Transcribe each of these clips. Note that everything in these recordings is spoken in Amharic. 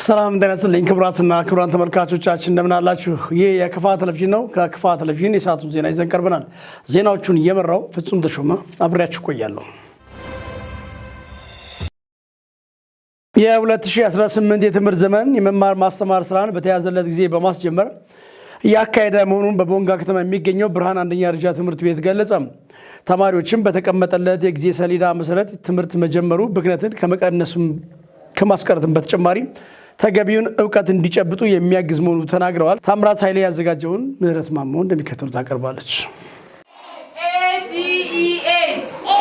ሰላም ጤና ይስጥልኝ ክቡራትና ክቡራን ተመልካቾቻችን፣ እንደምን አላችሁ? ይህ የክፋ ቴሌቪዥን ነው። ከክፋ ቴሌቪዥን የሰዓቱን ዜና ይዘን ቀርበናል። ዜናዎቹን እየመራው ፍጹም ተሾመ አብሬያችሁ ቆያለሁ። የ2018 የትምህርት ዘመን የመማር ማስተማር ስራን በተያዘለት ጊዜ በማስጀመር እያካሄደ መሆኑን በቦንጋ ከተማ የሚገኘው ብርሃን አንደኛ ደረጃ ትምህርት ቤት ገለጸ። ተማሪዎችም በተቀመጠለት የጊዜ ሰሌዳ መሰረት ትምህርት መጀመሩ ብክነትን ከመቀነሱም ከማስቀረትም በተጨማሪ ተገቢውን እውቀት እንዲጨብጡ የሚያግዝ መሆኑ ተናግረዋል። ታምራት ኃይሌ ያዘጋጀውን ምህረት ማሞ እንደሚከተሉት ታቀርባለች። A G E H A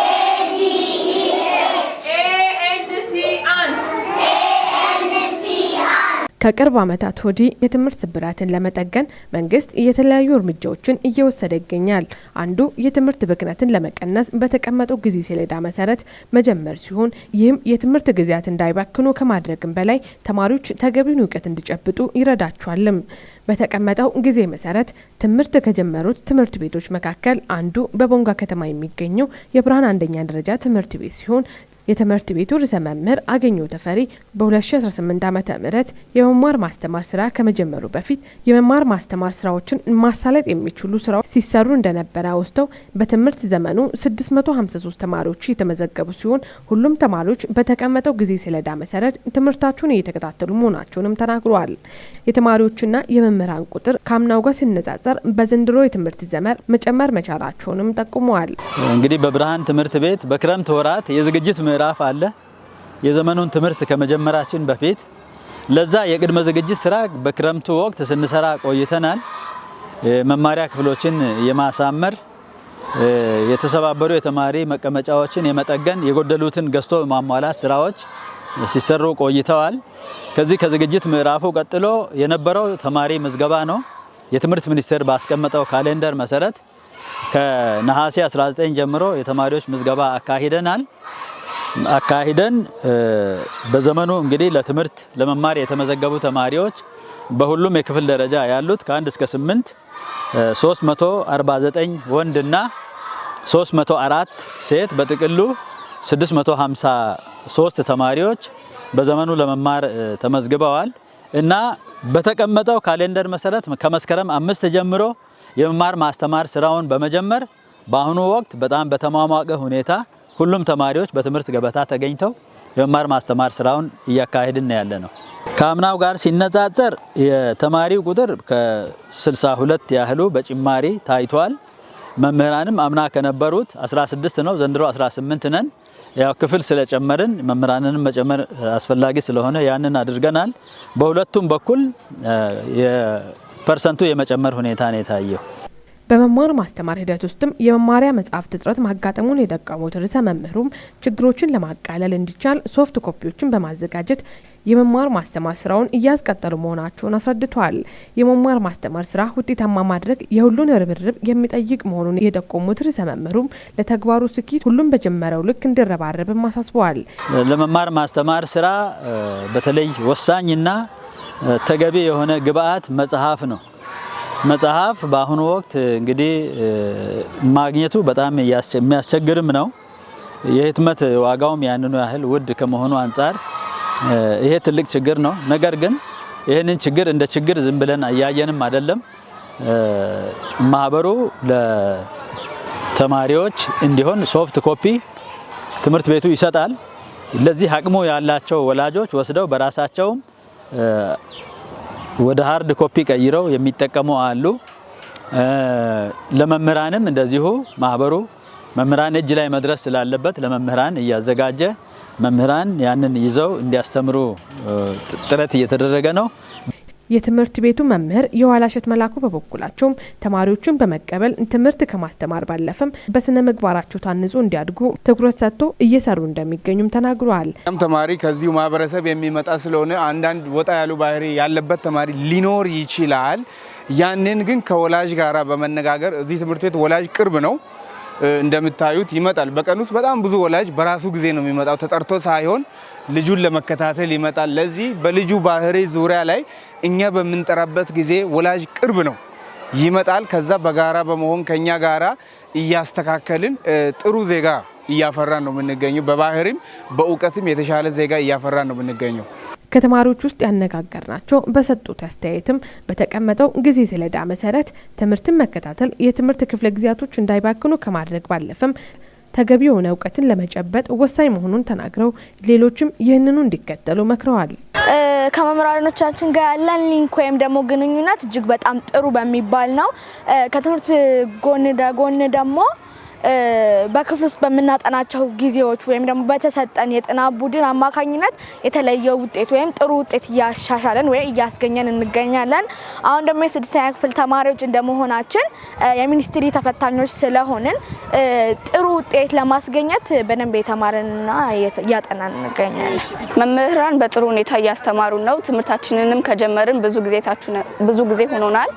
N T ant. ከቅርብ ዓመታት ወዲህ የትምህርት ስብራትን ለመጠገን መንግስት የተለያዩ እርምጃዎችን እየወሰደ ይገኛል። አንዱ የትምህርት ብክነትን ለመቀነስ በተቀመጠው ጊዜ ሰሌዳ መሰረት መጀመር ሲሆን፣ ይህም የትምህርት ጊዜያት እንዳይባክኑ ከማድረግም በላይ ተማሪዎች ተገቢውን እውቀት እንዲጨብጡ ይረዳቸዋልም። በተቀመጠው ጊዜ መሰረት ትምህርት ከጀመሩት ትምህርት ቤቶች መካከል አንዱ በቦንጋ ከተማ የሚገኘው የብርሃን አንደኛ ደረጃ ትምህርት ቤት ሲሆን፣ የትምህርት ቤቱ ርዕሰ መምህር አገኘሁ ተፈሪ በ2018 ዓ.ም. የመማር ማስተማር ስራ ከመጀመሩ በፊት የመማር ማስተማር ስራዎችን ማሳለጥ የሚችሉ ስራዎች ሲሰሩ እንደነበረ አውስተው፣ በትምህርት ዘመኑ 653 ተማሪዎች የተመዘገቡ ሲሆን፣ ሁሉም ተማሪዎች በተቀመጠው ጊዜ ሰሌዳ መሰረት ትምህርታቸውን እየተከታተሉ መሆናቸውንም ተናግረዋል። የተማሪዎችና የመምህራን ቁጥር ከአምናው ጋር ሲነጻጸር በዘንድሮ የትምህርት ዘመን መጨመር መቻላቸውንም ጠቁመዋል። እንግዲህ በብርሃን ትምህርት ቤት በክረምት ወራት የዝግጅት ምዕራፍ አለ። የዘመኑን ትምህርት ከመጀመራችን በፊት ለዛ የቅድመ ዝግጅት ስራ በክረምቱ ወቅት ስንሰራ ቆይተናል። መማሪያ ክፍሎችን የማሳመር፣ የተሰባበሩ የተማሪ መቀመጫዎችን የመጠገን፣ የጎደሉትን ገዝቶ ማሟላት ስራዎች ሲሰሩ ቆይተዋል። ከዚህ ከዝግጅት ምዕራፉ ቀጥሎ የነበረው ተማሪ ምዝገባ ነው። የትምህርት ሚኒስቴር ባስቀመጠው calendar መሰረት ከነሐሴ 19 ጀምሮ የተማሪዎች ምዝገባ አካሂደናል። አካሂደን በዘመኑ እንግዲህ ለትምህርት ለመማር የተመዘገቡ ተማሪዎች በሁሉም የክፍል ደረጃ ያሉት ከ1 እስከ 8 349 ወንድና 304 ሴት፣ በጥቅሉ 653 ተማሪዎች በዘመኑ ለመማር ተመዝግበዋል እና በተቀመጠው calendar መሰረት ከመስከረም 5 ጀምሮ የመማር ማስተማር ስራውን በመጀመር በአሁኑ ወቅት በጣም በተሟሟቀ ሁኔታ ሁሉም ተማሪዎች በትምህርት ገበታ ተገኝተው የመማር ማስተማር ስራውን እያካሄድን ያለ ነው። ከአምናው ጋር ሲነጻጸር የተማሪው ቁጥር ከ62 ያህሉ በጭማሪ ታይቷል። መምህራንም አምና ከነበሩት 16 ነው፣ ዘንድሮ 18 ነን። ያው ክፍል ስለጨመርን መምህራንንም መጨመር አስፈላጊ ስለሆነ ያንን አድርገናል። በሁለቱም በኩል የፐርሰንቱ የመጨመር ሁኔታ ነው የታየው። በመማር ማስተማር ሂደት ውስጥም የመማሪያ መጽሐፍት እጥረት ማጋጠሙን የጠቆሙት ርዕሰ መምህሩም፣ ችግሮችን ለማቃለል እንዲቻል soft copy ዎችን በማዘጋጀት የመማር ማስተማር ስራውን እያስቀጠሉ መሆናቸውን አስረድተዋል። የመማር ማስተማር ስራ ውጤታማ ማድረግ የሁሉን ርብርብ የሚጠይቅ መሆኑን የጠቆሙት ርዕሰ መምህሩም፣ ለተግባሩ ስኬት ሁሉም በጀመረው ልክ እንዲረባረብም አሳስበዋል። ለመማር ማስተማር ስራ በተለይ ወሳኝና ተገቢ የሆነ ግብአት መጽሐፍ ነው። መጽሐፍ በአሁኑ ወቅት እንግዲህ ማግኘቱ በጣም የሚያስቸግርም ነው። የህትመት ዋጋውም ያንኑ ያህል ውድ ከመሆኑ አንጻር ይሄ ትልቅ ችግር ነው። ነገር ግን ይህንን ችግር እንደ ችግር ዝም ብለን እያየንም አይደለም። ማህበሩ ለተማሪዎች እንዲሆን soft copy ትምህርት ቤቱ ይሰጣል። ለዚህ አቅሙ ያላቸው ወላጆች ወስደው በራሳቸውም ወደ hard copy ቀይረው የሚጠቀሙ አሉ። ለመምህራንም እንደዚሁ ማህበሩ መምህራን እጅ ላይ መድረስ ስላለበት ለመምህራን እያዘጋጀ መምህራን ያንን ይዘው እንዲያስተምሩ ጥረት እየተደረገ ነው። የትምህርት ቤቱ መምህር የኋላሸት መላኩ በበኩላቸውም፣ ተማሪዎቹን በመቀበል ትምህርት ከማስተማር ባለፈም በስነ ምግባራቸው ታንጾ እንዲያድጉ ትኩረት ሰጥቶ እየሰሩ እንደሚገኙም ተናግረዋል። ተማሪ ከዚሁ ማህበረሰብ የሚመጣ ስለሆነ አንዳንድ ወጣ ያሉ ባህሪ ያለበት ተማሪ ሊኖር ይችላል። ያንን ግን ከወላጅ ጋራ በመነጋገር፣ እዚህ ትምህርት ቤት ወላጅ ቅርብ ነው፣ እንደምታዩት ይመጣል። በቀን ውስጥ በጣም ብዙ ወላጅ በራሱ ጊዜ ነው የሚመጣው፣ ተጠርቶ ሳይሆን ልጁን ለመከታተል ይመጣል። ለዚህ በልጁ ባህሪ ዙሪያ ላይ እኛ በምንጠራበት ጊዜ ወላጅ ቅርብ ነው፣ ይመጣል። ከዛ በጋራ በመሆን ከኛ ጋራ እያስተካከልን ጥሩ ዜጋ እያፈራን ነው የምንገኘው። በባህሪም በእውቀትም የተሻለ ዜጋ እያፈራን ነው የምንገኘው። ከተማሪዎች ውስጥ ያነጋገርናቸው በሰጡት አስተያየትም በተቀመጠው ጊዜ ሰሌዳ መሰረት ትምህርትን መከታተል የትምህርት ክፍለ ጊዜያቶች እንዳይባክኑ ከማድረግ ባለፈም ተገቢ የሆነ እውቀትን ለመጨበጥ ወሳኝ መሆኑን ተናግረው ሌሎችም ይህንኑ እንዲከተሉ መክረዋል። ከመምህራኖቻችን ጋር ያለን link ወይም ደግሞ ግንኙነት እጅግ በጣም ጥሩ በሚባል ነው። ከትምህርት ጎን ለጎን ደግሞ በክፍል ውስጥ በምናጠናቸው ጊዜዎች ወይም ደግሞ በተሰጠን የጥናት ቡድን አማካኝነት የተለየ ውጤት ወይም ጥሩ ውጤት እያሻሻለን ወይም እያስገኘን እንገኛለን። አሁን ደግሞ የስድስተኛ ክፍል ተማሪዎች እንደመሆናችን የሚኒስትሪ ተፈታኞች ስለሆንን ጥሩ ውጤት ለማስገኘት በደንብ የተማርንና እያጠናን እንገኛለን። መምህራን በጥሩ ሁኔታ እያስተማሩ ነው። ትምህርታችንንም ከጀመርን ብዙ ጊዜ ሆኖናል።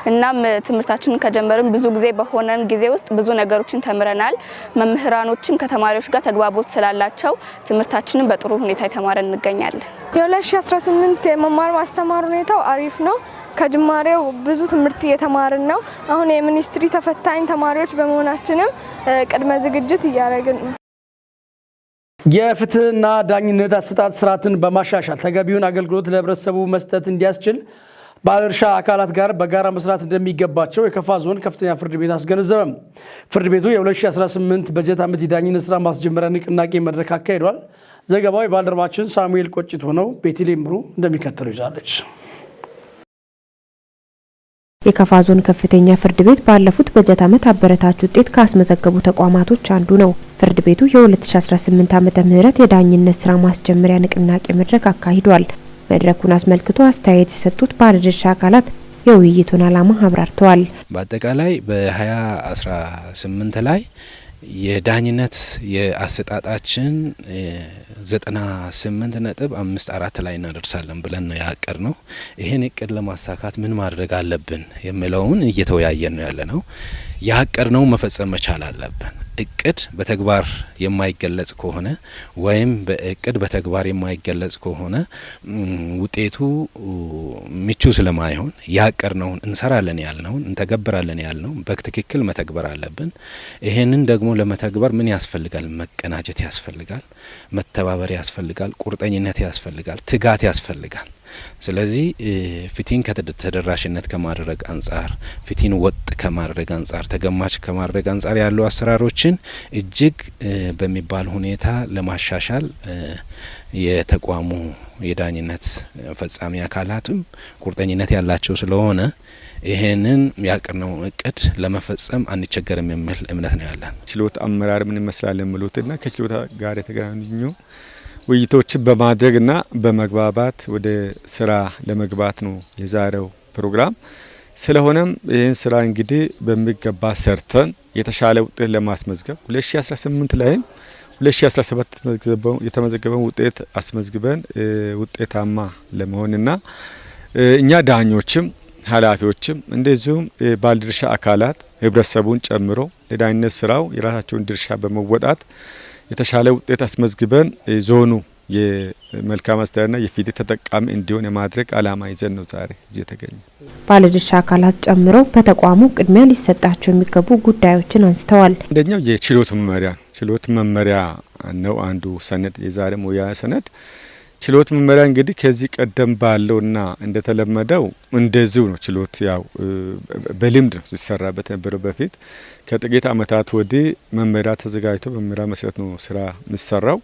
እናም ትምህርታችንን ከጀመርን ብዙ ጊዜ በሆነን ጊዜ ውስጥ ብዙ ነገሮችን ተምረናል። መምህራኖችም ከተማሪዎች ጋር ተግባቦት ስላላቸው ትምህርታችንን በጥሩ ሁኔታ የተማረን እንገኛለን። የ2018 የመማር ማስተማር ሁኔታው አሪፍ ነው። ከጅማሬው ብዙ ትምህርት እየተማርን ነው። አሁን የሚኒስትሪ ተፈታኝ ተማሪዎች በመሆናችንም ቅድመ ዝግጅት እያደረግን ነው። የፍትህና ዳኝነት አሰጣጥ ስርዓትን በማሻሻል ተገቢውን አገልግሎት ለህብረተሰቡ መስጠት እንዲያስችል ባለድርሻ አካላት ጋር በጋራ መስራት እንደሚገባቸው የከፋ ዞን ከፍተኛ ፍርድ ቤት አስገነዘበ። ፍርድ ቤቱ የ2018 በጀት ዓመት የዳኝነት ስራ ማስጀመሪያ ንቅናቄ መድረክ አካሂዷል። ዘገባው የባልደረባችን ሳሙኤል ቆጭት ሆነው ቤተልሔም ምሩ እንደሚከተለው ይዛለች። የከፋ ዞን ከፍተኛ ፍርድ ቤት ባለፉት በጀት ዓመት አበረታች ውጤት ካስመዘገቡ ተቋማቶች አንዱ ነው። ፍርድ ቤቱ የ2018 ዓመተ ምህረት የዳኝነት ስራ ማስጀመሪያ ንቅናቄ መድረክ አካሂዷል። መድረኩን አስመልክቶ አስተያየት የሰጡት ባለድርሻ አካላት የውይይቱን ዓላማ አብራርተዋል። በአጠቃላይ በ2018 ላይ የዳኝነት የአሰጣጣችን 98.54 ላይ እናደርሳለን ብለን ነው ያቀድነው። ይሄን እቅድ ለማሳካት ምን ማድረግ አለብን የሚለውን እየተወያየን ነው ያለነው። ያቀድነው መፈጸም መቻል አለብን። እቅድ በተግባር የማይገለጽ ከሆነ ወይም በእቅድ በተግባር የማይገለጽ ከሆነ ውጤቱ ምቹ ስለማይሆን ያቀድነውን እንሰራለን ያልነውን እንተገብራለን ያልነውን በትክክል መተግበር አለብን። ይሄንን ደግሞ ለመተግበር ምን ያስፈልጋል? መቀናጀት ያስፈልጋል፣ መተባበር ያስፈልጋል፣ ቁርጠኝነት ያስፈልጋል፣ ትጋት ያስፈልጋል። ስለዚህ ፍትህን ከተደራሽነት ከማድረግ አንጻር፣ ፍትህን ወጥ ከማድረግ አንጻር፣ ተገማች ከማድረግ አንጻር ያሉ አሰራሮችን እጅግ በሚባል ሁኔታ ለማሻሻል የተቋሙ የዳኝነት ፈጻሚ አካላትም ቁርጠኝነት ያላቸው ስለሆነ ይሄንን ያቀድነው እቅድ ለመፈጸም አንቸገርም የሚል እምነት ነው ያለን። ችሎት አመራር ምን ይመስላል የሚሉትና ከችሎታ ጋር የተገናኙ ውይይቶችን በማድረግና በመግባባት ወደ ስራ ለመግባት ነው የዛሬው ፕሮግራም። ስለሆነም ይህን ስራ እንግዲህ በሚገባ ሰርተን የተሻለ ውጤት ለማስመዝገብ 2018 ላይም 2017 የተመዘገበውን ውጤት አስመዝግበን ውጤታማ ለመሆንና እኛ ዳኞችም ኃላፊዎችም እንደዚሁም ባለድርሻ አካላት ህብረተሰቡን ጨምሮ ለዳኝነት ስራው የራሳቸውን ድርሻ በመወጣት የተሻለ ውጤት አስመዝግበን ዞኑ የመልካም አስተዳደርና የፍትህ ተጠቃሚ እንዲሆን የማድረግ ዓላማ ይዘን ነው ዛሬ እዚህ የተገኘ። ባለድርሻ አካላት ጨምሮ በተቋሙ ቅድሚያ ሊሰጣቸው የሚገቡ ጉዳዮችን አንስተዋል። አንደኛው የችሎት መመሪያ ነው። ችሎት መመሪያ ነው አንዱ ሰነድ፣ የዛሬ ሙያ ሰነድ። ችሎት መመሪያ እንግዲህ ከዚህ ቀደም ባለውና እንደተለመደው እንደዚሁ ነው። ችሎት ያው በልምድ ነው ሲሰራበት የነበረው በፊት። ከጥቂት አመታት ወዲህ መመሪያ ተዘጋጅቶ በመመሪያ መሰረት ነው ስራ የሚሰራው።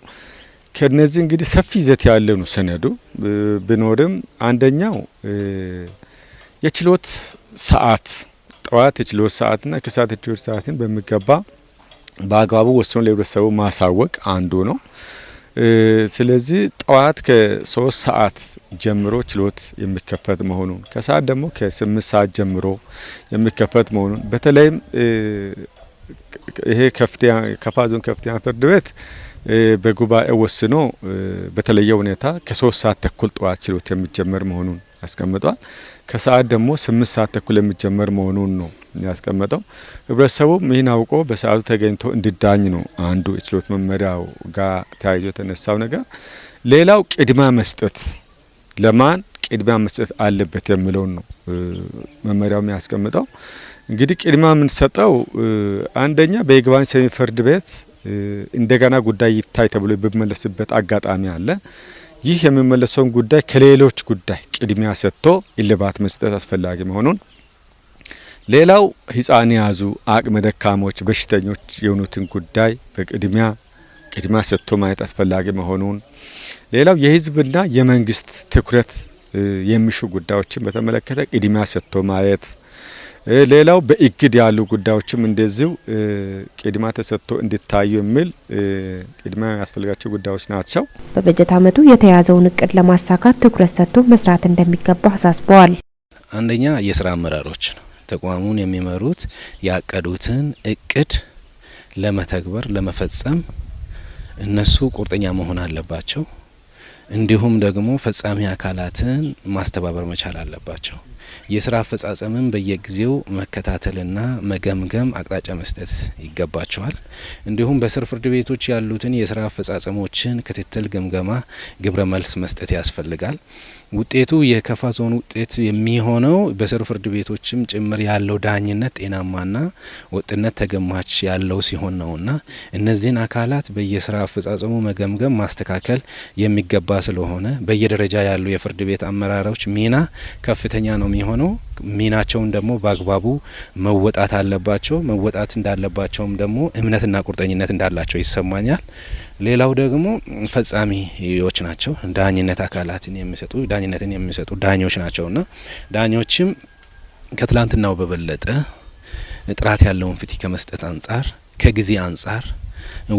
ከነዚህ እንግዲህ ሰፊ ይዘት ያለው ነው ሰነዱ ቢኖርም አንደኛው የችሎት ሰዓት፣ ጠዋት የችሎት ሰዓትና ከሰዓት የችሎት ሰዓትን በሚገባ በአግባቡ ወስኖ ለህብረተሰቡ ማሳወቅ አንዱ ነው። ስለዚህ ጠዋት ከ3 ሰዓት ጀምሮ ችሎት የሚከፈት መሆኑን፣ ከሰዓት ደግሞ ከ8 ሰዓት ጀምሮ የሚከፈት መሆኑን፣ በተለይም ይሄ ከፋ ዞን ከፍተኛ ፍርድ ቤት በጉባኤ ወስኖ በተለየ ሁኔታ ከ3 ሰዓት ተኩል ጠዋት ችሎት የሚጀመር መሆኑን አስቀምጧል። ከሰዓት ደግሞ 8 ሰዓት ተኩል የሚጀመር መሆኑን ነው ያስቀመጠው። ህብረተሰቡም ይህን አውቆ በሰዓቱ ተገኝቶ እንዲዳኝ ነው አንዱ የችሎት መመሪያው ጋር ተያይዞ የተነሳው ነገር። ሌላው ቅድሚያ መስጠት፣ ለማን ቅድሚያ መስጠት አለበት የሚለውን ነው መመሪያው የሚያስቀምጠው። እንግዲህ ቅድሚያ የምንሰጠው አንደኛ በይግባኝ ሰሚ ፍርድ ቤት እንደገና ጉዳይ ይታይ ተብሎ በሚመለስበት አጋጣሚ አለ። ይህ የሚመለሰውን ጉዳይ ከሌሎች ጉዳይ ቅድሚያ ሰጥቶ እልባት መስጠት አስፈላጊ መሆኑን፣ ሌላው ሕፃን የያዙ፣ አቅመ ደካሞች፣ በሽተኞች የሆኑትን ጉዳይ በቅድሚያ ቅድሚያ ሰጥቶ ማየት አስፈላጊ መሆኑን፣ ሌላው የሕዝብና የመንግስት ትኩረት የሚሹ ጉዳዮችን በተመለከተ ቅድሚያ ሰጥቶ ማየት፣ ሌላው በእግድ ያሉ ጉዳዮችም እንደዚሁ ቅድሚያ ተሰጥቶ እንዲታዩ የሚል ቅድሚያ ያስፈልጋቸው ጉዳዮች ናቸው። በበጀት ዓመቱ የተያዘውን እቅድ ለማሳካት ትኩረት ሰጥቶ መስራት እንደሚገባ አሳስበዋል። አንደኛ የስራ አመራሮች ነው። ተቋሙን የሚመሩት ያቀዱትን እቅድ ለመተግበር፣ ለመፈጸም እነሱ ቁርጠኛ መሆን አለባቸው። እንዲሁም ደግሞ ፈጻሚ አካላትን ማስተባበር መቻል አለባቸው። የስራ አፈጻጸምን በየጊዜው መከታተልና መገምገም፣ አቅጣጫ መስጠት ይገባቸዋል። እንዲሁም በስር ፍርድ ቤቶች ያሉትን የስራ አፈጻጸሞችን ክትትል፣ ግምገማ፣ ግብረ መልስ መስጠት ያስፈልጋል። ውጤቱ የከፋ ዞን ውጤት የሚሆነው በስር ፍርድ ቤቶችም ጭምር ያለው ዳኝነት ጤናማና ወጥነት ተገማች ያለው ሲሆን ነውና እነዚህን አካላት በየስራ አፈጻጸሙ መገምገም፣ ማስተካከል የሚገባ ስለሆነ በየደረጃ ያሉ የፍርድ ቤት አመራሮች ሚና ከፍተኛ ነው የሚሆነው። ሚናቸውን ደግሞ በአግባቡ መወጣት አለባቸው። መወጣት እንዳለባቸውም ደግሞ እምነትና ቁርጠኝነት እንዳላቸው ይሰማኛል። ሌላው ደግሞ ፈጻሚዎች ናቸው። ዳኝነት አካላትን የሚሰጡ፣ ዳኝነትን የሚሰጡ ዳኞች ናቸውና ዳኞችም ከትላንትናው በበለጠ ጥራት ያለውን ፍትህ ከመስጠት አንጻር፣ ከጊዜ አንጻር፣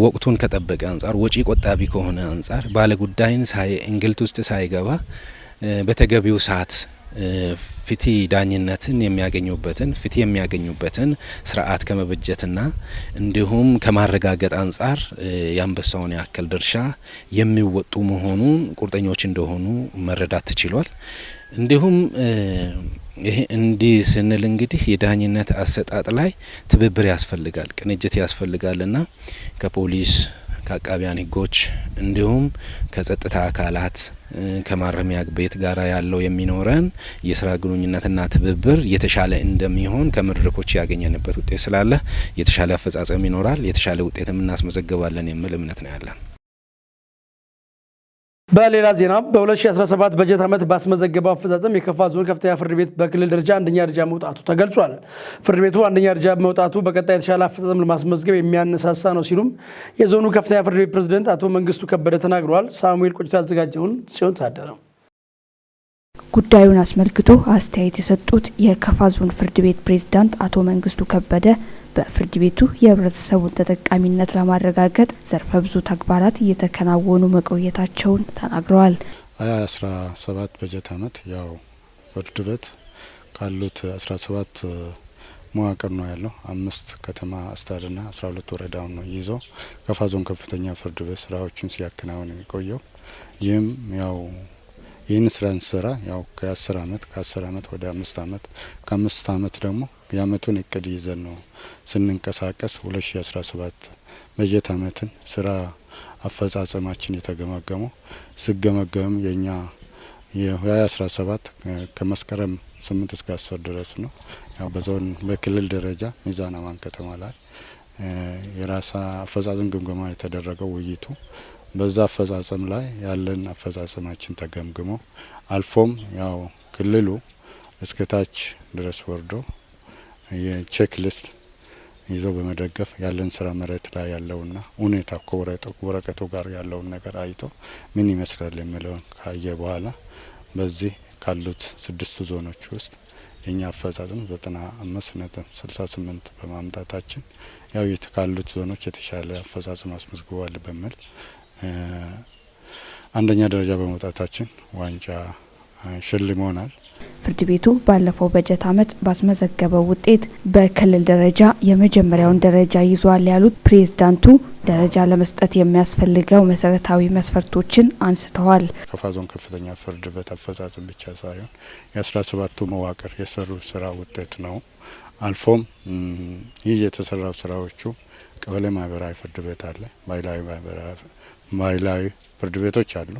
ወቅቱን ከጠበቀ አንጻር፣ ወጪ ቆጣቢ ከሆነ አንጻር፣ ባለጉዳይን ሳይ እንግልት ውስጥ ሳይገባ በተገቢው ሰዓት ፍትህ ዳኝነትን የሚያገኙበትን፣ ፍትህ የሚያገኙበትን ስርዓት ከመበጀትና እንዲሁም ከማረጋገጥ አንጻር የአንበሳውን ያክል ድርሻ የሚወጡ መሆኑን፣ ቁርጠኞች እንደሆኑ መረዳት ተችሏል። እንዲሁም ይሄ እንዲህ ስንል እንግዲህ የዳኝነት አሰጣጥ ላይ ትብብር ያስፈልጋል፣ ቅንጅት ያስፈልጋልና ከፖሊስ፣ ከአቃቢያን ሕጎች እንዲሁም ከጸጥታ አካላት፣ ከማረሚያ ቤት ጋር ያለው የሚኖረን የስራ ግንኙነትና ትብብር የተሻለ እንደሚሆን ከመድረኮች ያገኘንበት ውጤት ስላለ የተሻለ አፈጻጸም ይኖራል፣ የተሻለ ውጤትም እናስመዘግባለን የሚል እምነት ነው ያለን። በሌላ ዜና በ2017 በጀት ዓመት ባስመዘገበው አፈጻጸም የከፋ ዞን ከፍተኛ ፍርድ ቤት በክልል ደረጃ አንደኛ ደረጃ መውጣቱ ተገልጿል። ፍርድ ቤቱ አንደኛ ደረጃ መውጣቱ በቀጣይ የተሻለ አፈጻጸም ለማስመዝገብ የሚያነሳሳ ነው ሲሉም የዞኑ ከፍተኛ ፍርድ ቤት ፕሬዝደንት አቶ መንግስቱ ከበደ ተናግረዋል። ሳሙኤል ቆጭቶ ያዘጋጀውን ሲሆን ታደረ። ጉዳዩን አስመልክቶ አስተያየት የሰጡት የከፋ ዞን ፍርድ ቤት ፕሬዝዳንት አቶ መንግስቱ ከበደ በፍርድ ቤቱ የህብረተሰቡን ተጠቃሚነት ለማረጋገጥ ዘርፈ ብዙ ተግባራት እየተከናወኑ መቆየታቸውን ተናግረዋል። 17 በጀት አመት ያው ፍርድ ቤት ካሉት 17 መዋቅር ነው ያለው። 5 ከተማ አስተዳደርና 12 ወረዳውን ነው ይዞ ከፋ ዞን ከፍተኛ ፍርድ ቤት ስራዎችን ሲያከናውን የሚቆየው። ይህም ያው ይህን ስራ እንሰራ ያው ከ10 አመት፣ ከ10 አመት ወደ 5 አመት፣ ከ5 አመት ደግሞ የአመቱን እቅድ ይዘን ነው ስንንቀሳቀስ 2017 በጀት አመትን ስራ አፈጻጸማችን የተገመገመው። ስገመገም የኛ የ2017 ከመስከረም 8 እስከ 10 ድረስ ነው። ያው በዞን በክልል ደረጃ ሚዛን አማን ከተማ ላይ የራሳ አፈጻጸም ግምገማ የተደረገው ውይይቱ በዛ አፈጻጸም ላይ ያለን አፈጻጸማችን ተገምግሞ አልፎም ያው ክልሉ እስከ ታች ድረስ ወርዶ የ checklist ይዞ በመደገፍ ያለን ስራ መሬት ላይ ያለውና ሁኔታ ከወረቀቱ ጋር ያለውን ነገር አይቶ ምን ይመስላል የሚለውን ካየ በኋላ በዚህ ካሉት ስድስቱ ዞኖች ውስጥ የኛ አፈጻጸም 95.68 በማምጣታችን ያው ካሉት ዞኖች የተሻለ አፈጻጸም አስመዝግቧል በሚል አንደኛ ደረጃ በመውጣታችን ዋንጫ ሸልሞናል። ፍርድ ቤቱ ባለፈው በጀት አመት ባስመዘገበው ውጤት በክልል ደረጃ የመጀመሪያውን ደረጃ ይዟል ያሉት ፕሬዝዳንቱ ደረጃ ለመስጠት የሚያስፈልገው መሰረታዊ መስፈርቶችን አንስተዋል። ከፋ ዞን ከፍተኛ ፍርድ ቤት አፈጻጸም ብቻ ሳይሆን የ17ቱ መዋቅር የሰሩ ስራ ውጤት ነው። አልፎም ይህ የተሰራው ስራዎቹ ቀበሌ ማህበራዊ ፍርድ ቤት አለ፣ ባህላዊ ፍርድ ቤቶች አሉ።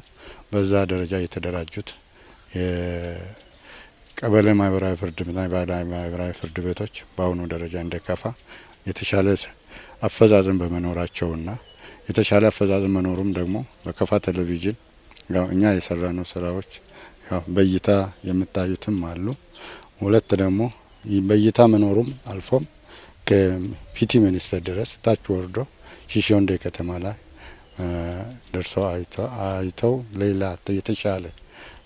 በዛ ደረጃ የተደራጁት የቀበሌ ማህበራዊ ፍርድ ቤትና ባህላዊ ማህበራዊ ፍርድ ቤቶች በአሁኑ ደረጃ እንደ ከፋ የተሻለ አፈጻጸም በመኖራቸውና የተሻለ አፈጻጸም መኖሩም ደግሞ በከፋ ቴሌቪዥን ያው እኛ የሰራነው ስራዎች ያው በእይታ የምታዩትም አሉ። ሁለት ደግሞ በእይታ መኖሩም አልፎም ከፍትህ ሚኒስቴር ድረስ ታች ወርዶ ሺሾንዴ ከተማ ላይ ደርሰው አይተው ሌላ የተሻለ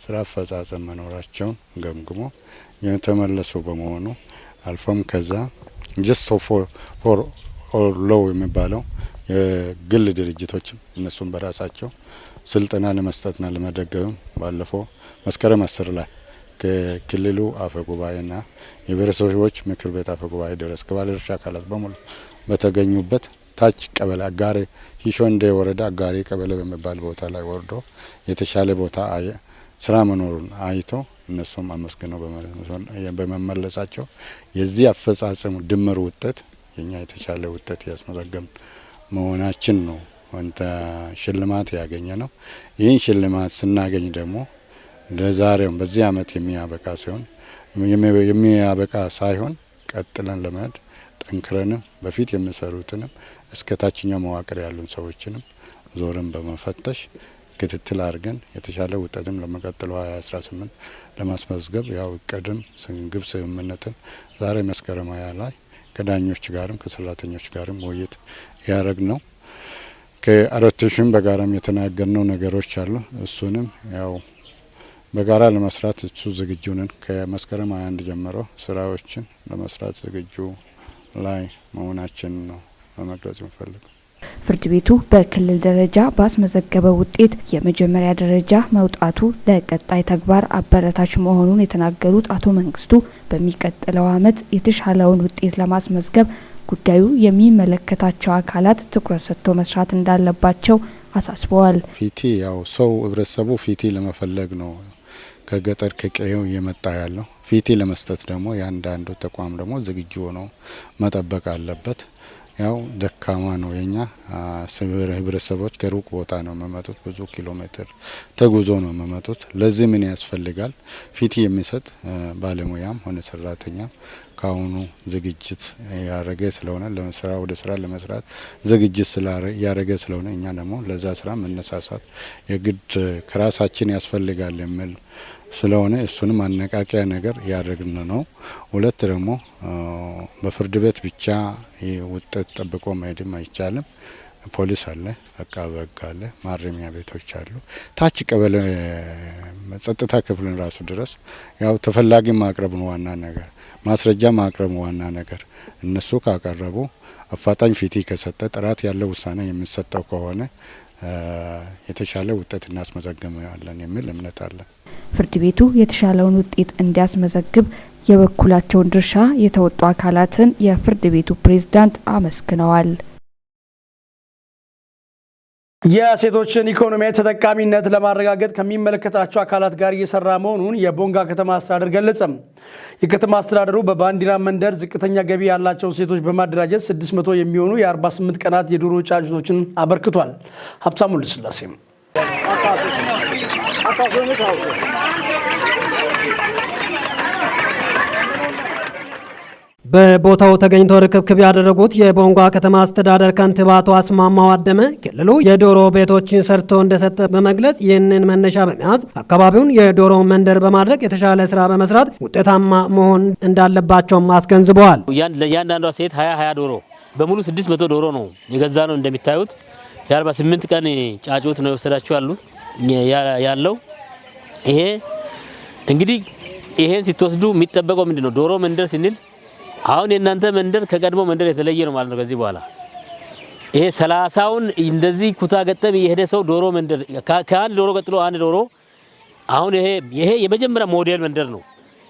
ስራ አፈጻጸም መኖራቸውን ገምግሞ የተመለሱ በመሆኑ፣ አልፎም ከዛ Justice for All Law የሚባለው የግል ድርጅቶችም እነሱም በራሳቸው ስልጠና ለመስጠትና ለመደገፍም ባለፈው መስከረም 10 ላይ ከክልሉ አፈ ጉባኤና የብሔረሰቦች ምክር ቤት አፈ ጉባኤ ድረስ ከባለድርሻ አካላት በሙሉ በተገኙበት ታች ቀበሌ አጋሬ፣ ሂሾንዴ ወረዳ አጋሬ ቀበሌ በሚባል ቦታ ላይ ወርዶ የተሻለ ቦታ ስራ መኖሩን አይቶ እነሱም አመስግነው በመመለሳቸው የዚህ አፈጻጸሙ ድምር ውጤት የኛ የተሻለ ውጤት ያስመዘገብን መሆናችን ነው አንተ ሽልማት ያገኘ ነው። ይህን ሽልማት ስናገኝ ደግሞ ለዛሬው በዚህ አመት የሚያበቃ ሳይሆን ቀጥለን ለመሄድ ጠንክረንም በፊት የሚሰሩትንም እስከ ታችኛው መዋቅር ያሉን ሰዎችንም ዞርን በመፈተሽ ክትትል አድርገን የተሻለ ውጤትም ለመቀጠሉ 2018 ለማስመዝገብ ያው እቅድም ግብ ስምምነትም ዛሬ መስከረም 20 ላይ ከዳኞች ጋርም ከሰራተኞች ጋርም ውይይት ያደረግ ነው። ከአራቶሽም በጋራም የተናገርነው ነገሮች አሉ። እሱንም ያው በጋራ ለመስራት እሱ ዝግጁ ነን። ከመስከረም 21 ጀምሮ ስራዎችን ለመስራት ዝግጁ ላይ መሆናችን ነው ለመግለጽ የምፈልገው። ፍርድ ቤቱ በክልል ደረጃ ባስመዘገበው ውጤት የመጀመሪያ ደረጃ መውጣቱ ለቀጣይ ተግባር አበረታች መሆኑን የተናገሩት አቶ መንግስቱ፣ በሚቀጥለው ዓመት የተሻለውን ውጤት ለማስመዝገብ ጉዳዩ የሚመለከታቸው አካላት ትኩረት ሰጥቶ መስራት እንዳለባቸው አሳስበዋል። ፍትህ ያው ሰው ህብረተሰቡ ፍትህ ለመፈለግ ነው ከገጠር ከቀየው እየመጣ ያለው። ፍትህ ለመስጠት ደግሞ ያንዳንዱ ተቋም ደግሞ ዝግጁ ሆኖ መጠበቅ አለበት። ያው ደካማ ነው የኛ ህብረተሰቦች፣ ከሩቅ ቦታ ነው የሚመጡት። ብዙ ኪሎ ሜትር ተጉዞ ነው የሚመጡት። ለዚህ ምን ያስፈልጋል? ፍትህ የሚሰጥ ባለሙያም ሆነ ሰራተኛም ከአሁኑ ዝግጅት ያረገ ስለሆነ፣ ለስራ ወደ ስራ ለመስራት ዝግጅት ያረገ ስለሆነ፣ እኛ ደግሞ ለዛ ስራ መነሳሳት የግድ ከራሳችን ያስፈልጋል የሚል ስለሆነ እሱንም ማነቃቂያ ነገር ያደረግን ነው። ሁለት ደግሞ በፍርድ ቤት ብቻ ውጤት ጠብቆ መሄድም አይቻልም። ፖሊስ አለ፣ አቃቤ ሕግ አለ፣ ማረሚያ ቤቶች አሉ። ታች ቀበሌ ጸጥታ ክፍልን ራሱ ድረስ ያው ተፈላጊ ማቅረብ ነው ዋና ነገር፣ ማስረጃ ማቅረብ ዋና ነገር። እነሱ ካቀረቡ፣ አፋጣኝ ፍትህ ከሰጠ፣ ጥራት ያለው ውሳኔ የሚሰጠው ከሆነ የተሻለ ውጤት እናስመዘግባለን የሚል እምነት አለን። ፍርድ ቤቱ የተሻለውን ውጤት እንዲያስመዘግብ የበኩላቸውን ድርሻ የተወጡ አካላትን የፍርድ ቤቱ ፕሬዝዳንት አመስግነዋል። የሴቶችን ኢኮኖሚያዊ ተጠቃሚነት ለማረጋገጥ ከሚመለከታቸው አካላት ጋር እየሰራ መሆኑን የቦንጋ ከተማ አስተዳደር ገለጸ። የከተማ አስተዳደሩ በባንዲራ መንደር ዝቅተኛ ገቢ ያላቸውን ሴቶች በማደራጀት 600 የሚሆኑ የ48 ቀናት የዶሮ ጫጩቶችን አበርክቷል። ሀብታሙ ልስላሴ። በቦታው ተገኝተው ርክክብ ያደረጉት የቦንጋ ከተማ አስተዳደር ከንቲባ አቶ አስማማው አደመ ክልሉ የዶሮ ቤቶችን ሰርቶ እንደሰጠ በመግለጽ፣ ይህንን መነሻ በመያዝ አካባቢውን የዶሮ መንደር በማድረግ የተሻለ ስራ በመስራት ውጤታማ መሆን እንዳለባቸውም አስገንዝበዋል። ለእያንዳንዷ ሴት 20 20 ዶሮ፣ በሙሉ 600 ዶሮ ነው የገዛነው። እንደሚታዩት የ48 ቀን ጫጩት ነው የወሰዳችሁ ያለው። ይሄ እንግዲህ ይሄን ስትወስዱ የሚጠበቀው ምንድን ነው? ዶሮ መንደር ስንል አሁን የእናንተ መንደር ከቀድሞ መንደር የተለየ ነው ማለት ነው። ከዚህ በኋላ ይሄ 30ውን እንደዚህ ኩታ ገጠም የሄደ ሰው ዶሮ መንደር ከአንድ ዶሮ ቀጥሎ አንድ ዶሮ፣ አሁን ይሄ የመጀመሪያ ሞዴል መንደር ነው።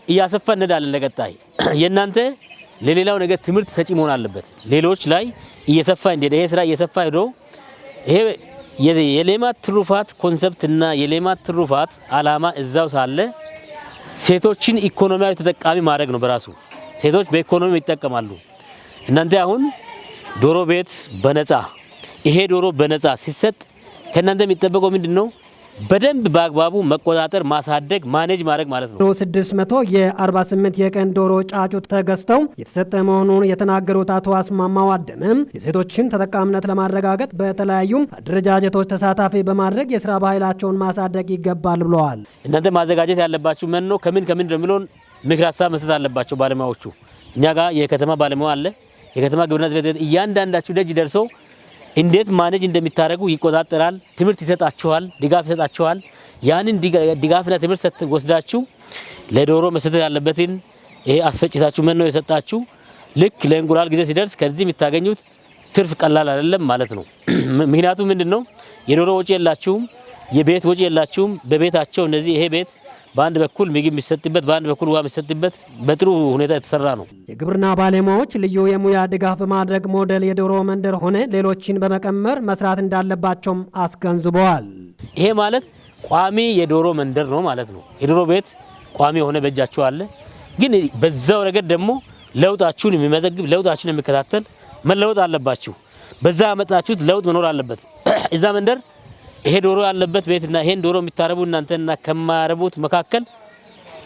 እያሰፋን እንሄዳለን። ለቀጣይ የእናንተ ለሌላው ነገር ትምህርት ሰጪ መሆን አለበት። ሌሎች ላይ እየሰፋ እንዲሄድ፣ ይሄ ስራ እየሰፋ ሄዶ ይሄ የሌማት ትሩፋት concept እና የሌማት ትሩፋት አላማ እዛው ሳለ ሴቶችን ኢኮኖሚያዊ ተጠቃሚ ማድረግ ነው። በራሱ ሴቶች በኢኮኖሚ ይጠቀማሉ። እናንተ አሁን ዶሮ ቤት በነፃ፣ ይሄ ዶሮ በነፃ ሲሰጥ ከእናንተ የሚጠበቀው ምንድን ነው? በደንብ በአግባቡ መቆጣጠር፣ ማሳደግ፣ manage ማድረግ ማለት ነው። 600 የ48 የቀን ዶሮ ጫጩት ተገዝተው የተሰጠ መሆኑን የተናገሩት አቶ አስማማው አደመም የሴቶችን ተጠቃሚነት ለማረጋገጥ በተለያዩ አደረጃጀቶች ተሳታፊ በማድረግ የስራ ባህላቸውን ማሳደግ ይገባል ብለዋል። እናንተ ማዘጋጀት ያለባችሁ መኖ ከምን ከምን እንደሚለውን ምክር ሀሳብ መስጠት አለባቸው ባለሙያዎቹ። እኛ ጋር የከተማ ባለሙያ አለ። የከተማ ግብርና ጽሕፈት ቤት እያንዳንዳችሁ ደጅ ደርሶ እንዴት manage እንደሚታደርጉ ይቆጣጠራል። ትምህርት ይሰጣችኋል፣ ድጋፍ ይሰጣችኋል። ያንን ድጋፍና ትምህርት ወስዳችሁ ለዶሮ መሰጠት ያለበትን ይሄ አስፈጭታችሁ መኖ የሰጣችሁ ልክ ለእንቁላል ጊዜ ሲደርስ ከዚህ የምታገኙት ትርፍ ቀላል አይደለም ማለት ነው። ምክንያቱም ምንድነው? የዶሮ ወጪ የላችሁም፣ የቤት ወጪ የላችሁም። በቤታቸው እነዚህ ይሄ ቤት በአንድ በኩል ምግብ የሚሰጥበት፣ በአንድ በኩል ውሃ የሚሰጥበት በጥሩ ሁኔታ የተሰራ ነው። የግብርና ባለሙያዎች ልዩ የሙያ ድጋፍ በማድረግ ሞዴል የዶሮ መንደር ሆነ ሌሎችን በመቀመር መስራት እንዳለባቸውም አስገንዝበዋል። ይሄ ማለት ቋሚ የዶሮ መንደር ነው ማለት ነው። የዶሮ ቤት ቋሚ የሆነ በእጃችሁ አለ። ግን በዛው ረገድ ደግሞ ለውጣችሁን የሚመዘግብ፣ ለውጣችሁን የሚከታተል መለወጥ አለባችሁ። በዛ ያመጣችሁት ለውጥ መኖር አለበት። እዛ መንደር ይሄ ዶሮ ያለበት ቤትና ይሄን ዶሮ የሚታረቡ እናንተና ከማያረቡት መካከል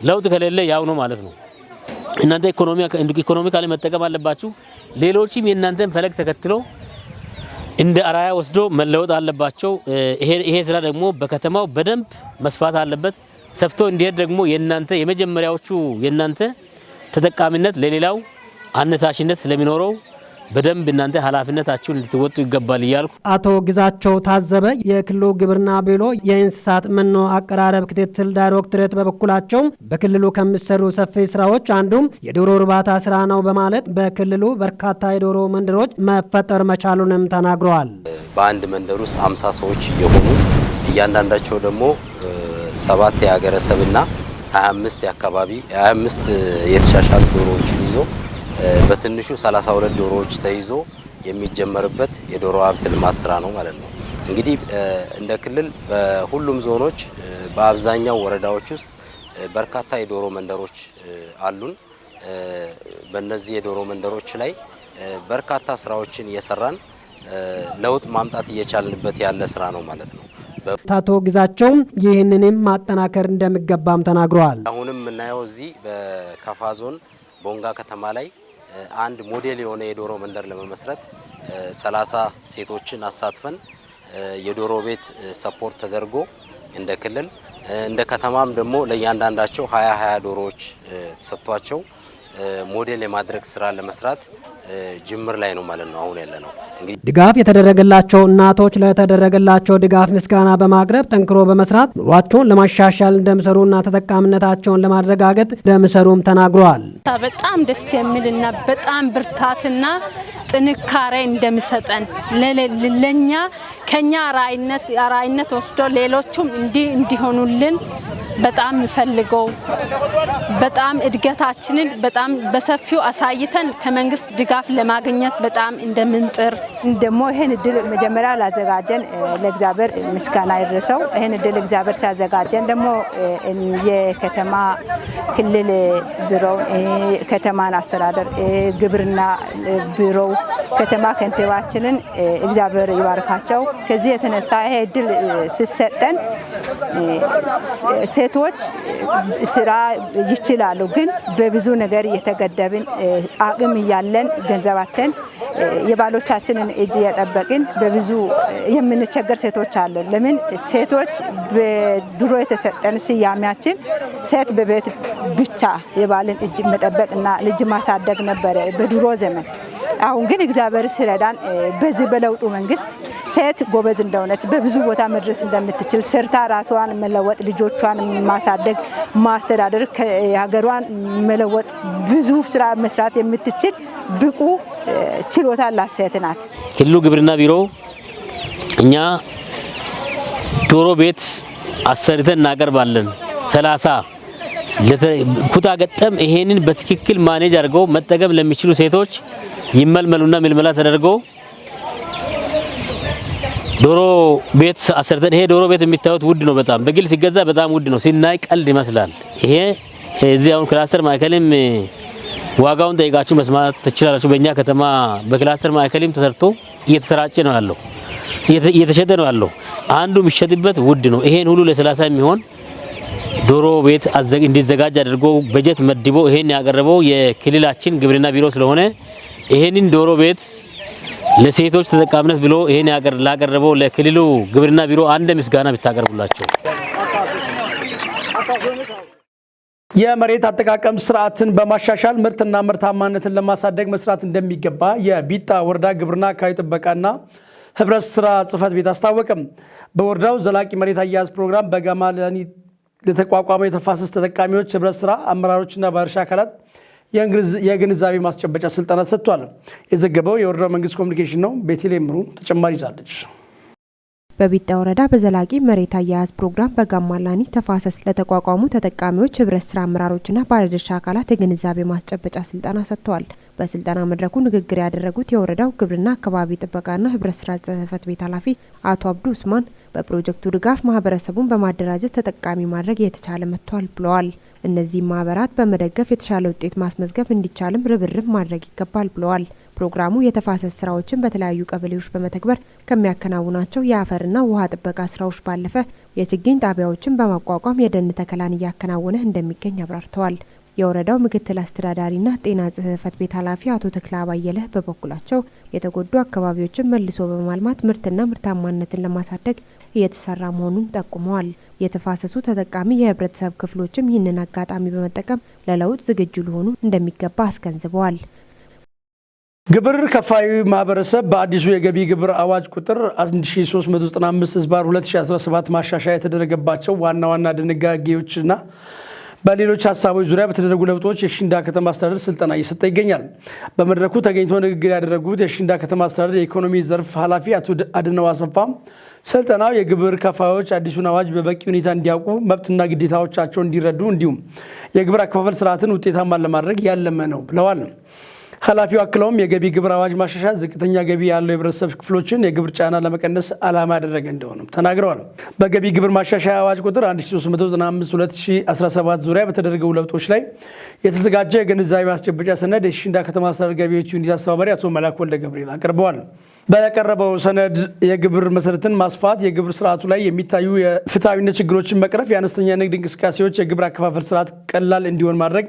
ለውጥ ከሌለ ያው ነው ማለት ነው። እናንተ economically መጠቀም አለባችሁ። ሌሎችም የእናንተን ፈለግ ተከትሎ እንደ አራያ ወስዶ መለወጥ አለባቸው። ይሄ ስራ ደግሞ በከተማው በደንብ መስፋት አለበት። ሰፍቶ እንዲሄድ ደግሞ የእናንተ የመጀመሪያዎቹ የእናንተ ተጠቃሚነት ለሌላው አነሳሽነት ስለሚኖረው በደንብ እናንተ ኃላፊነታችሁን እንድትወጡ ይገባል እያልኩ። አቶ ግዛቸው ታዘበ የክልሉ ግብርና ቢሮ የእንስሳት መኖ አቀራረብ ክትትል ዳይሬክቶሬት በበኩላቸው በክልሉ ከሚሰሩ ሰፊ ስራዎች አንዱ የዶሮ እርባታ ስራ ነው በማለት በክልሉ በርካታ የዶሮ መንደሮች መፈጠር መቻሉንም ተናግረዋል። በአንድ መንደር ውስጥ 50 ሰዎች እየሆኑ እያንዳንዳቸው ደግሞ 7 የሀገረሰብና 25 የአካባቢ 25 የተሻሻሉ ዶሮዎችን ይዞ በትንሹ 32 ዶሮዎች ተይዞ የሚጀመርበት የዶሮ ሀብት ልማት ስራ ነው ማለት ነው። እንግዲህ እንደ ክልል በሁሉም ዞኖች በአብዛኛው ወረዳዎች ውስጥ በርካታ የዶሮ መንደሮች አሉን። በእነዚህ የዶሮ መንደሮች ላይ በርካታ ስራዎችን እየሰራን ለውጥ ማምጣት እየቻልንበት ያለ ስራ ነው ማለት ነው። አቶ ግዛቸው ይህንንም ማጠናከር እንደሚገባም ተናግረዋል። አሁንም የምናየው እዚህ በካፋ ዞን ቦንጋ ከተማ ላይ አንድ ሞዴል የሆነ የዶሮ መንደር ለመመስረት 30 ሴቶችን አሳትፈን የዶሮ ቤት support ተደርጎ እንደ ክልል እንደ ከተማም ደግሞ ለእያንዳንዳቸው 20 20 ዶሮዎች ተሰጥቷቸው ሞዴል የማድረግ ስራ ለመስራት ጅምር ላይ ነው ማለት ነው አሁን ያለ ነው። እንግዲህ ድጋፍ የተደረገላቸው እናቶች ለተደረገላቸው ድጋፍ ምስጋና በማቅረብ ጠንክሮ በመስራት ኑሯቸውን ለማሻሻል እንደሚሰሩና ተጠቃሚነታቸውን ለማረጋገጥ እንደሚሰሩም ተናግረዋል። በጣም ደስ የሚልና በጣም ብርታትና ጥንካሬ እንደሚሰጠን ለኛ ከኛ ራዕይነት ወስዶ ሌሎቹም እንዲሆኑልን በጣም ፈልገው በጣም እድገታችንን በጣም በሰፊው አሳይተን ከመንግስት ድጋፍ ለማግኘት በጣም እንደምንጥር። ደግሞ ይህን እድል መጀመሪያ ላዘጋጀን ለእግዚአብሔር ምስጋና ይድረሰው። ይህን እድል እግዚአብሔር ሲያዘጋጀን ደግሞ የከተማ ክልል ቢሮ፣ ከተማን አስተዳደር፣ ግብርና ቢሮው፣ ከተማ ከንቲባችንን እግዚአብሔር ይባርካቸው። ከዚህ የተነሳ ይሄ እድል ሲሰጠን ሴቶች ስራ ይችላሉ፣ ግን በብዙ ነገር እየተገደብን አቅም እያለን ገንዘብ አጥተን የባሎቻችንን እጅ እየጠበቅን በብዙ የምንቸገር ሴቶች አለን። ለምን ሴቶች በድሮ የተሰጠን ስያሜያችን ሴት በቤት ብቻ የባልን እጅ መጠበቅና ልጅ ማሳደግ ነበረ በድሮ ዘመን። አሁን ግን እግዚአብሔር ሲረዳን በዚህ በለውጡ መንግስት ሴት ጎበዝ እንደሆነች፣ በብዙ ቦታ መድረስ እንደምትችል፣ ሰርታ ራሷን መለወጥ፣ ልጆቿን ማሳደግ፣ ማስተዳደር፣ ሀገሯን መለወጥ፣ ብዙ ስራ መስራት የምትችል ብቁ ችሎታ ያላት ሴት ናት። ክልሉ ግብርና ቢሮ እኛ ዶሮ ቤት አሰርተን እናቀርባለን። 30 ኩታ ገጠም ይሄንን በትክክል manage አድርገው መጠቀም ለሚችሉ ሴቶች ይመልመሉና ምልመላ ተደርጎ ዶሮ ቤት አሰርተን፣ ይሄ ዶሮ ቤት የሚታዩት ውድ ነው በጣም፣ በግል ሲገዛ በጣም ውድ ነው። ሲናይ ቀልድ ይመስላል። ይሄ እዚህ አሁን ክላስተር ማዕከልም ዋጋውን ጠይቃችሁ መስማት ትችላላችሁ። በእኛ ከተማ በክላስተር ማዕከልም ተሰርቶ እየተሰራጨ ነው ያለው። እየተሸጠ ነው ያለው። አንዱ የሚሸጥበት ውድ ነው። ይሄን ሁሉ ለ30 የሚሆን ዶሮ ቤት እንዲዘጋጅ አድርጎ በጀት መድቦ ይሄን ያቀረበው የክልላችን ግብርና ቢሮ ስለሆነ ይሄንን ዶሮ ቤት ለሴቶች ተጠቃሚነት ብሎ ይሄን ላቀረበው ለክልሉ ግብርና ቢሮ አንድ ምስጋና ብታቀርቡላቸው። የመሬት አጠቃቀም ስርዓትን በማሻሻል ምርትና ምርታማነትን ለማሳደግ መስራት እንደሚገባ የቢጣ ወረዳ ግብርና አካባቢ ጥበቃና ህብረት ስራ ጽሕፈት ቤት አስታወቀም። በወረዳው ዘላቂ መሬት አያያዝ ፕሮግራም በጋማላኒ ለተቋቋመው የተፋሰስ ተጠቃሚዎች ህብረት ስራ አመራሮችና ባለድርሻ አካላት የግንዛቤ ማስጨበጫ ስልጠና ተሰጥቷል። የዘገበው የወረዳው መንግስት ኮሚኒኬሽን ነው። ቤተልሔም ምሩ ተጨማሪ ይዛለች። በቢጣ ወረዳ በዘላቂ መሬት አያያዝ ፕሮግራም በጋማላኒ ተፋሰስ ለተቋቋሙ ተጠቃሚዎች ህብረት ስራ አመራሮችና ባለድርሻ አካላት የግንዛቤ ማስጨበጫ ስልጠና ሰጥተዋል። በስልጠና መድረኩ ንግግር ያደረጉት የወረዳው ግብርና አካባቢ ጥበቃና ህብረት ስራ ጽሕፈት ቤት ኃላፊ አቶ አብዱ ኡስማን በፕሮጀክቱ ድጋፍ ማህበረሰቡን በማደራጀት ተጠቃሚ ማድረግ እየተቻለ መጥቷል ብለዋል። እነዚህም ማህበራት በመደገፍ የተሻለ ውጤት ማስመዝገብ እንዲቻልም ርብርብ ማድረግ ይገባል ብለዋል። ፕሮግራሙ የተፋሰስ ስራዎችን በተለያዩ ቀበሌዎች በመተግበር ከሚያከናውናቸው የአፈርና ውሃ ጥበቃ ስራዎች ባለፈ የችግኝ ጣቢያዎችን በማቋቋም የደን ተከላን እያከናወነ እንደሚገኝ አብራርተዋል። የወረዳው ምክትል አስተዳዳሪና ጤና ጽሕፈት ቤት ኃላፊ አቶ ተክለ አባየለህ በበኩላቸው የተጎዱ አካባቢዎችን መልሶ በማልማት ምርትና ምርታማነትን ለማሳደግ እየተሰራ መሆኑን ጠቁመዋል። የተፋሰሱ ተጠቃሚ የህብረተሰብ ክፍሎችም ይህንን አጋጣሚ በመጠቀም ለለውጥ ዝግጁ ሊሆኑ እንደሚገባ አስገንዝበዋል። ግብር ከፋዩ ማህበረሰብ በአዲሱ የገቢ ግብር አዋጅ ቁጥር 1395/2017 ማሻሻያ የተደረገባቸው ዋና ዋና ድንጋጌዎችና በሌሎች ሀሳቦች ዙሪያ በተደረጉ ለውጦች የሽንዳ ከተማ አስተዳደር ስልጠና እየሰጠ ይገኛል። በመድረኩ ተገኝቶ ንግግር ያደረጉት የሽንዳ ከተማ አስተዳደር የኢኮኖሚ ዘርፍ ኃላፊ አቶ አድነው አሰፋ ስልጠናው የግብር ከፋዮች አዲሱን አዋጅ በበቂ ሁኔታ እንዲያውቁ፣ መብትና ግዴታዎቻቸውን እንዲረዱ እንዲሁም የግብር አከፋፈል ስርዓትን ውጤታማ ለማድረግ ያለመ ነው ብለዋል። ኃላፊው አክለውም የገቢ ግብር አዋጅ ማሻሻያ ዝቅተኛ ገቢ ያለው የህብረተሰብ ክፍሎችን የግብር ጫና ለመቀነስ ዓላማ ያደረገ እንደሆነም ተናግረዋል። በገቢ ግብር ማሻሻያ አዋጅ ቁጥር 1395/2017 ዙሪያ በተደረገው ለውጦች ላይ የተዘጋጀ የግንዛቤ ማስጨበጫ ሰነድ የሽንዳ ከተማ አስተዳደር ገቢዎች ዩኒት አስተባባሪ አቶ መላክ ወልደ ገብርኤል አቅርበዋል። በቀረበው ሰነድ የግብር መሰረትን ማስፋት፣ የግብር ስርዓቱ ላይ የሚታዩ የፍትሐዊነት ችግሮችን መቅረፍ፣ የአነስተኛ ንግድ እንቅስቃሴዎች የግብር አከፋፈል ስርዓት ቀላል እንዲሆን ማድረግ፣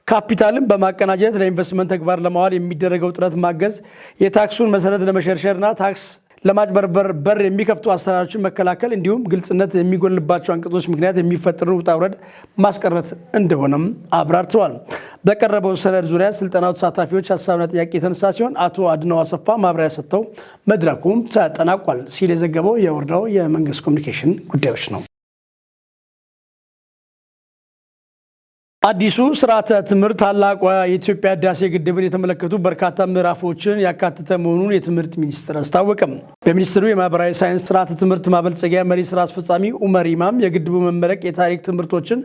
ካፒታልን በማቀናጀት ለኢንቨስትመንት ተግባር ለማዋል የሚደረገው ጥረት ማገዝ፣ የታክሱን መሰረት ለመሸርሸርና ታክስ ለማጭበርበር በር የሚከፍቱ አሰራሮችን መከላከል እንዲሁም ግልጽነት የሚጎልባቸው አንቀጾች ምክንያት የሚፈጠሩ ውጣ ውረድ ማስቀረት እንደሆነም አብራርተዋል። በቀረበው ሰነድ ዙሪያ ስልጠናው ተሳታፊዎች ሀሳብና ጥያቄ የተነሳ ሲሆን አቶ አድነው አሰፋ ማብራሪያ ሰጥተው መድረኩም ተጠናቋል ሲል የዘገበው የወረዳው የመንግስት ኮሚኒኬሽን ጉዳዮች ነው። አዲሱ ስርዓተ ትምህርት ታላቋ የኢትዮጵያ ህዳሴ ግድብን የተመለከቱ በርካታ ምዕራፎችን ያካተተ መሆኑን የትምህርት ሚኒስቴር አስታወቀም። በሚኒስትሩ የማህበራዊ ሳይንስ ስርዓተ ትምህርት ማበልጸጊያ መሪ ስራ አስፈጻሚ ኡመር ኢማም የግድቡ መመረቅ የታሪክ ትምህርቶችን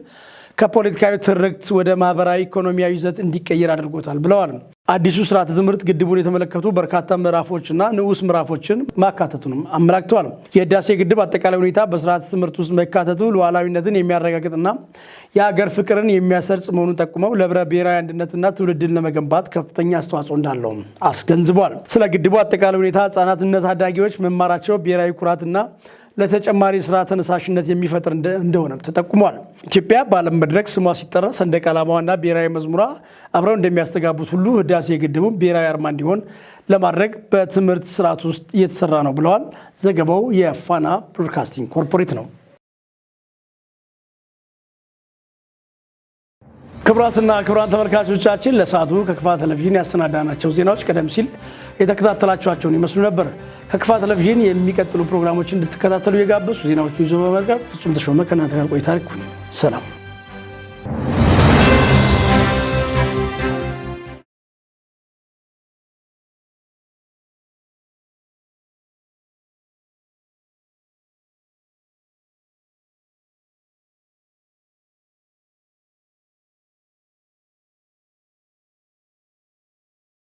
ከፖለቲካዊ ትርክት ወደ ማህበራዊ ኢኮኖሚያዊ ይዘት እንዲቀየር አድርጎታል ብለዋል። አዲሱ ስርዓተ ትምህርት ግድቡን የተመለከቱ በርካታ ምዕራፎችና ንዑስ ምዕራፎችን ማካተቱንም አመላክተዋል። የህዳሴ ግድብ አጠቃላይ ሁኔታ በስርዓተ ትምህርት ውስጥ መካተቱ ሉዓላዊነትን የሚያረጋግጥና የሀገር ፍቅርን የሚያሰርጽ መሆኑን ጠቁመው ለህብረ ብሔራዊ አንድነትና ትውልድን ለመገንባት ከፍተኛ አስተዋጽኦ እንዳለው አስገንዝበዋል። ስለ ግድቡ አጠቃላይ ሁኔታ ህጻናትና ታዳጊዎች መማራቸው ብሔራዊ ኩራትና ለተጨማሪ ስራ ተነሳሽነት የሚፈጥር እንደሆነም ተጠቁሟል። ኢትዮጵያ በዓለም መድረክ ስሟ ሲጠራ ሰንደቅ ዓላማዋና ብሔራዊ መዝሙሯ አብረው እንደሚያስተጋቡት ሁሉ ህዳሴ ግድቡም ብሔራዊ አርማ እንዲሆን ለማድረግ በትምህርት ስርዓት ውስጥ እየተሰራ ነው ብለዋል። ዘገባው የፋና ብሮድካስቲንግ ኮርፖሬት ነው። ክቡራትና ክቡራን ተመልካቾቻችን ለሰዓቱ ከክፋ ቴሌቪዥን ያሰናዳናቸው ዜናዎች ቀደም ሲል የተከታተላችኋቸውን ይመስሉ ነበር። ከክፋ ቴሌቪዥን የሚቀጥሉ ፕሮግራሞችን እንድትከታተሉ የጋበዙ ዜናዎችን ይዞ በመቅረብ ፍጹም ተሾመ ከእናንተ ጋር ቆይታ። ሰላም።